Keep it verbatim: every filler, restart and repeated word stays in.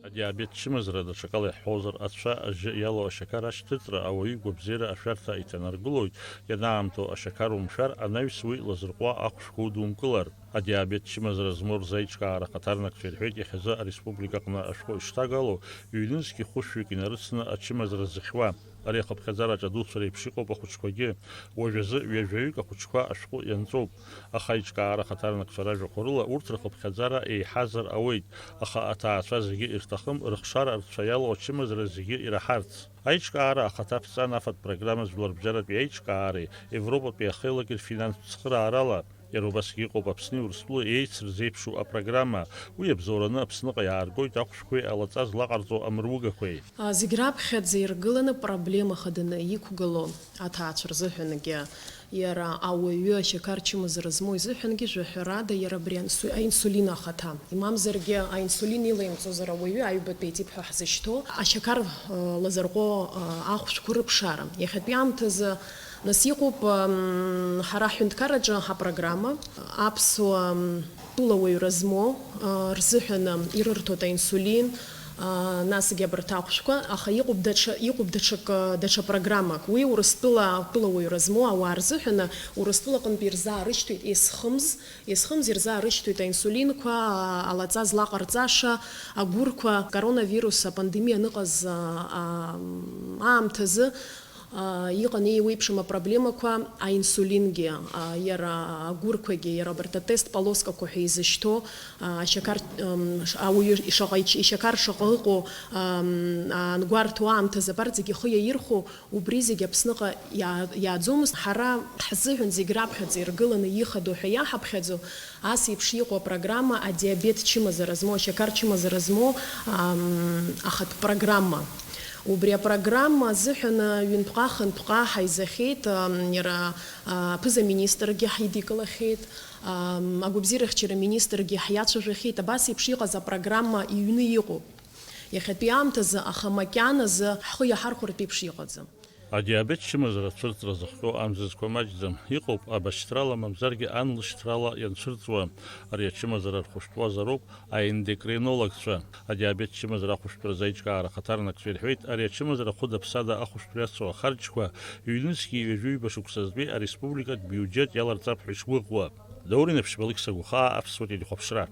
Адиабет чымазара даҽакала иаҳҳәозар, ацәа, ажьы иалоу ашьақар ашьҭыҵра, ауаҩы игәабзиара ашәарҭа иҭанаргылоит, ианаамҭоу ашьақар умшәар, анаҩс уи лазырҟәуа ахәшәқәа удумкылар. Адиабет чымазара змоу рзы аиҿкаара ахаҭарнакцәа ирҳәеит, иахьазы ареспублика аҟны ашәҟәы ишҭагало, ҩнызқь хәышәҩык инарыцны ачымазара зыхьуа. Ари ахыԥхьаӡараҿ адуцәа реиԥш иҟоуп ахәыҷқәагьы. Уажәазы ҩажәаҩык ахәыҷқәа ашәҟәы ианҵоуп. Аха аиҿкаара ахаҭарнакцәа ражәақәа рыла урҭ рхыԥхьаӡара еиҳазар ауеит, аха аҭаацәа зегьы ирҭахым рыхшара рцәа иалоу ачымазара зегьы ираҳарц. Аиҿкаара ахаҭа ԥҵан афатә программа Жәларбжьаратәи аиҿкаареи Европатәи ахеилаки рфинанстә цхыраарала. Иара убасгьы иҟоуп Аԥсни Урыстәылеи еицырзеиԥшу апрограмма. Уи иабзоураны Аԥсныҟа иааргоит ахәшәқәеи алаҵа злаҟарҵо амругақәеи. А, зегь раԥхьаӡа иргыланы проблема хаданы иқәгылоу аҭаацәа рзыҳәангьы, иара ауаҩы ашьақар чымазара змоу изыҳәангьы, жәаҳәарада, иара абри ансу-, аинсулин ахаҭа. Имамзаргьы аинсулин илаимҵозар ауаҩы аҩбатәи атип ҳәа ҳзышьҭоу ашьақар, а, лазырҟәо, а, ахәшәқәа рыԥшаара. Иахьатәи аамҭазы Нас иҟоуп, ам, ҳара ҳҳәынҭқарраҿы апрограмма, аԥсуа, ам, тәылауаҩра змоу, а, рзыҳәан, ам, ирырҭоит аинсулин, а, насгьы абарҭ ахәшәқәа, аха иҟоуп даҽа, иҟоуп даҽак, даҽа программак. Уи Урыстәыла атәылауаҩра змоу ауаа рзыҳәан, Урыстәыла аҟынтәи ирзаарышьҭуеит есхымз, есхымз ирзаарышьҭуеит аинсулинқәа, а, алаҵа злаҟарҵаша, агәырқәа, коронавирус апандемиа аныҟаз, а, а, аамҭазы, А, иҟан еиуеиԥшым апроблемақәа, аинсулингьы, а, иара агәырқәагьы, иара абарҭ атест полоскақәа ҳәа изышьҭоу, а, ашьақар, м, ш-, ауаҩы ишаҟа ич-, ишьақар шаҟа ыҟоу, ам, ангәарҭо аамҭазы абарҭ зегьы ихы иаирхәо, убри зегьы Аԥсныҟа иаа-, иааӡомызт. Ҳара ҳзыҳәан зегь раԥхьаӡа иргыланы ихадоу ҳәа иаҳаԥхьаӡо, Ас еиԥш иҟоу апрограмма адиабет чымазара змоу, ашьақар чымазара змоу, ам, ахатә программа. Убри апрограмма азыҳәан ҩынтәҟа-хынтәҟа ҳаизахьеит, ам, иара, а, аԥыза-министргьы ҳидикылахьеит, ам, агәабзиарахьчара министргьы ҳиацәажәахьеит, абас еиԥш иҟаз апрограмма иҩны иҟоуп. Иахьатәи аамҭазы, аха макьаназы ҳхы иаҳархәартә еиԥш иҟаӡам. Адиабет чымазара ацәырҵра зыхҟьо амзызқәа маҷӡам. Иҟоуп абашьҭрала, мамзаргьы ан лышьҭрала ианцәырҵуа. Ари ачымазара рхәышәтәуазароуп аендокринологцәа. Адиабет чымазара ахәышәтәразы аиҿкаара ахаҭарнакцәа ирҳәеит, ари ачымазара хәыда-ԥсада ахәышәтәра иацу ахарџьқәа ҩнызқьи ҩажәи ҩба шықәсазтәи ареспубликатә биуџьет иаларҵап ҳәа ишгәыӷуа. Даур Инаԥшьба, Алықьса Гәхаа, Аԥсуа телехәаԥшра.